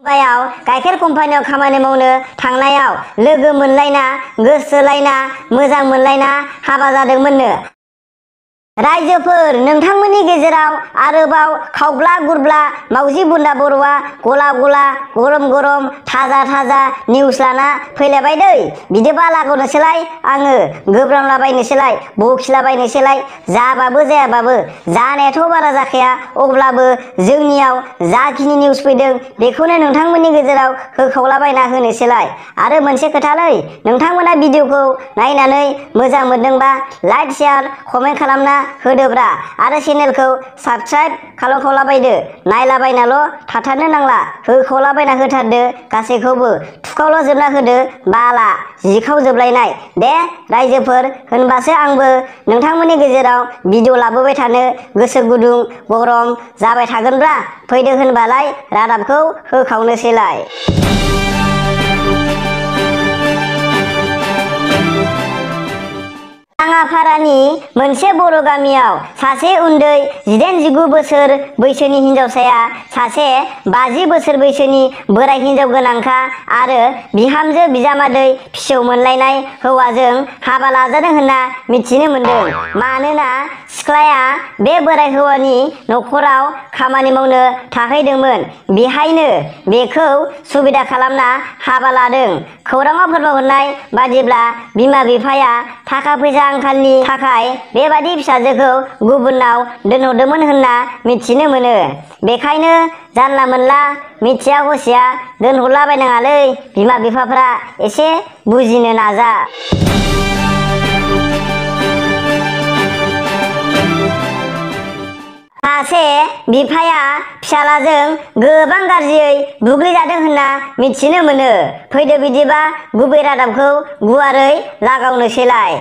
गाइखेर कम्पानियाव खामानि मावनो थांनायाव लोगो मोनलायना गोसोलायना मोजां मोनलायना हाबा जादोंमोननो। रायजोफोर, नोंथांमोननि गेजेराव आरोबाव खावब्ला गुरब्ला मावजि बुन्दा बर'आ गला गला गरम गरम थाजा थाजा निउस लाना फैलायबाय दै। बिदिबा लागनोसैलाय आङो गोब्रामलाबायनोसैलाय बखिलाबायनोसैलाय जाबाबो जायाबाबो जानायाथ' बारा जाखाया, अब्लाबो जोंनियाव जाखिनि निउस फैदों बेखौनो नोंथांमोननि गेजेराव होखावलाबायना होनोसैलाय। आरो मोनसे खोथालै, नोंथांमोना भिडिअखौ नायनानै मोजां मोनदोंबा लाइक शेयार कमेन्ट खालामना होदोब्रा आरो चेनेलखौ साबस्क्राइब खालामखावलाबायदो। नायलाबायनाल' थाथारनो नांला, होखावलाबायना होथारदो गासैखौबो थुखावलाजोबना होदो बाला जिखावजोबलायनाय दे रायजोफोर। होनबासो आंबो नोंथांमोननि गेजेराव भिडिअ लाबोबाय थानो गोसो गुदुं गरम जाबाय थागोनब्रा। फैदो होनबालाय रादाबखौ होखावनोसैलाय। राङाफारानि मोनसे बर' गामियाव सासे उन्दै 18-19 बोसोर बैसोनि हिनजावसाया सासे 50 बोसोर बैसोनि बोराय हिनजाव गोनांखा आरो बिहामजो बिजामादै फिसौ मोनलायनाय हौवाजों हाबा लाजादों होनना मिथिनो मोनदों। मानोना सिख्लाया बे बोराय हौवानि न'खराव खामानि मावनो थाहैदोंमोन, बेहायनो बेखौ सुबिदा खालामना हाबा लादों। खौराङाव फोरमायहरनाय बादिब्ला बिमा बिफाया थाखा फैसा आंखालनि थाखाय बेबादि फिसाजोखौ गुबुनाव दोनहरदोंमोन होनना मिथिनो मोनो। बेखायनो जानला मोनला मिथिया हसिया दोनहरलाबायनाङालै बिमा बिफाफ्रा, एसे बुजिनो नाजा। सासे बिफाया फिसालाजों गोबां गाज्रियै बुग्लिजादों होनना मिथिनो मोनो। फैदो बिदिबा गुबै रादाबखौ गुवारै लागावनोसैलाय।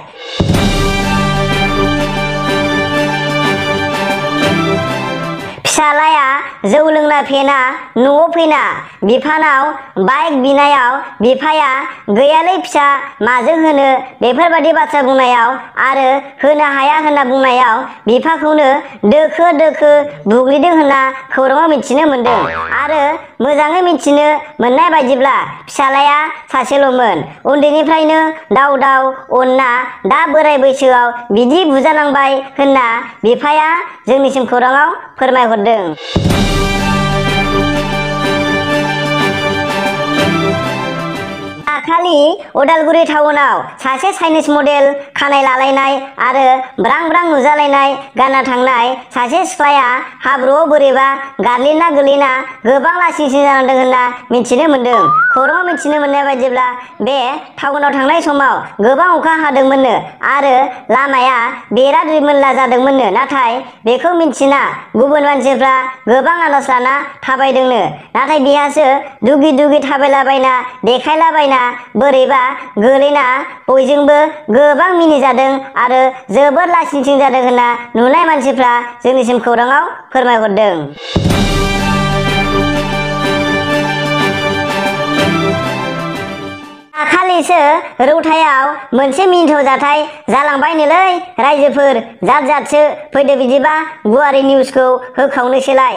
फिसालाया जौ लोंना फेना न'आव फैना बिफानाव बाइक बिनायाव बिफाया गैयालै फिसा माजों होनो बेफोरबादि बाथ्रा बुंनायाव आरो होनो हाया होनना बुंनायाव बिफाखौनो दोखो दोखो बुग्लिदों होनना खौराङाव मिथिनो मोनदों। आरो मोजाङै मिथिनो मोननाय बायदिब्ला फिसालाया सासेल'मोन, उन्दैनिफ्रायनो दाव दाव अनना दा बोराय बैसोआव बिदि बुजानांबाय होनना बिफाया जोंनिसिम खौराङाव फोरमायहरदों। दाखालि उदालगुरि टाउनाव सासे चाइनिज मडेल खानाय लालायनाय आरो ब्रां ब्रां नुजालायनाय गानना थांनाय सासे सिख्लाया हाब्रुआव बोरैबा गारलिना गोलैना गोबां लासिंसिं जानांदों होनना मिथिनो मोनदों। खौराङाव मिथिनो मोननाय बायदिब्ला बे टाउनाव थांनाय समाव गोबां अखा हादोंमोननो आरो लामाया बेराद रिमोनला जादोंमोननो। नाथाय बेखौ मिथिना गुबुन मानसिफ्रा गोबां आन्दाज लाना थाबायदोंनो। नाथाय बिहासो दुगि दुगि थाबायलाबायना देखायलाबायना बोरैबा गोलैना बयजोंबो गोबां मिनिजादों आरो जोबोद लासिंसिं जादों होनना नुनाय मानसिफ्रा जोंनिसिम खौराङाव फोरमायहरदों। दाखालिसो रौतायाव मोनसे मिनिथाव जाथाय जालांबायनोलै रायजोफोर, जाद जादसो। फैदो बिदिबा गुवारै निउसखौ होखावनोसैलाय।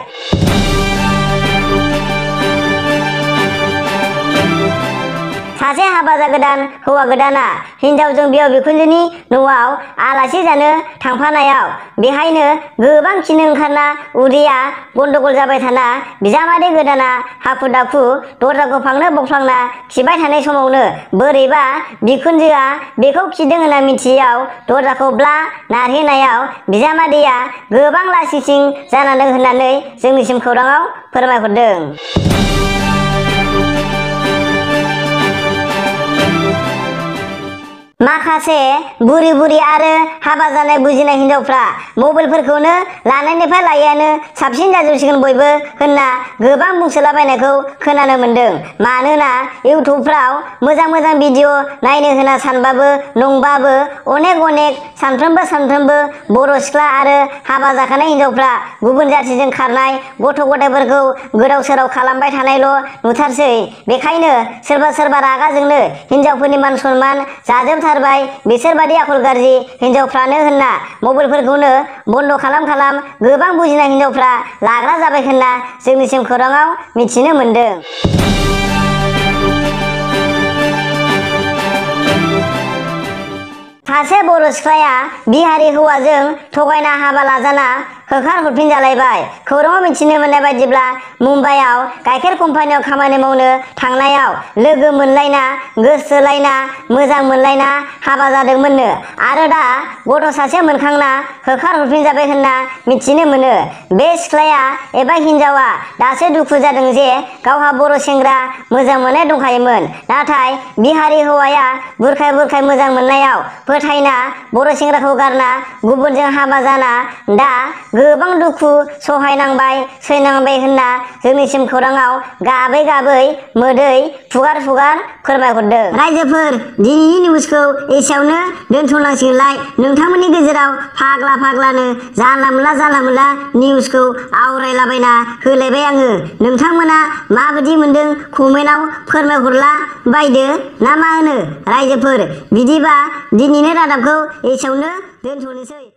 सासे हाबा जागोदान हौवा गोदाना हिनजावजों बिहाव बिखुनजोनि न'आव आलासि जानो थांफानायाव बेहायनो गोबां खिनो ओंखारना उदैया गन्डगल जाबाय थाना बिजामादै गोदाना हाखु दाखु दरजाखौ फांनो बख्लांना खिबाय थानाय समावनो बोरैबा बिखुनजोआ बेखौ खिदों होनना मिथियैयाव दरजाखौ ब्ला नारहेनायाव बिजामादैया गोबां लासिंसिं जानांदों होननानै जोंनिसिम खौराङाव फोरमायहरदों। माखासे बुरि बुरि आरो हाबा जानाय बुजिनाय हिनजावफ्रा मबाइलफोरखौनो लानायनिफ्राय लायैआनो साबसिन जाजोबसिगोन बयबो होनना गोबां बुंसोलाबायनायखौ खोनानो मोनदों। मानोना इउटुबफ्राव मोजां मोजां भिडिअ नायनो होना सानबाबो नंबाबो अनेक सानफ्रोमबो बर' सिख्ला आरो हाबा जाखानाय हिनजावफ्रा गुबुन जाथिजों खारनाय गथ' गथायफोरखौ गोदाव सोराव खालामबाय थानायल' नुथारसै। बेखायनो सोरबा रागा जोंनो हिनजावफोरनि मान सनमान जाजोबथार बुंथारबाय बिसोरबादि आखल गाज्रि हिनजावफ्रानो होनना मबाइलफोरखौनो बन्द' खालाम गोबां बुजिनाय हिनजावफ्रा लाग्रा जाबाय होनना जोंनिसिम खौराङाव मिथिनो मोन्दों। सासे बर' सिख्लाया बिहारि हौवाजों थगायना हाबा लाजाना होखार हरफिनजालायबाय। खौराङाव मिथिनो मोननाय बायदिब्ला मुम्बाइआव गाइखेर कम्पानियाव खामानि मावनो थांनायाव लोगो मोनलायना गोसोलायना मोजां मोनलायना हाबा जादोंमोननो आरो दा गथ' सासे मोनखांना होखार हरफिनजाबाय होनना मिथिनो मोनो। बे सिख्लाया एबा हिनजावा दासो दुखु जादों जे गावहा बर' सेंग्रा मोजां मोननाय दंखायोमोन, नाथाय बिहारि हौवाया बुरखाय मोजां मोननायाव फोथायना बर' सेंग्राखौ गारना गुबुनजों हाबा जाना दा गोबां दुखु सहायनांबाय सैनांबाय होनना जोंनिसिम खौराङाव गाबै मोदै फुगार फोरमायहरदों। रायजोफोर, दिनैनि निउसखौ एसेयावनो दोनथ'नांसिगोनलाय। नोंथांमोननि गेजेराव फाग्लानो जानला मोनला निउसखौ आवरायलाबायना होलायबाय आङो। नोंथांमोना माबायदि मोनदों कमेन्टआव फोरमायहरला बायदो ना मा होनो रायजोफोर? बिदिबा दिनैनि रादाबखौ एसेयावनो दोनथ'नोसै।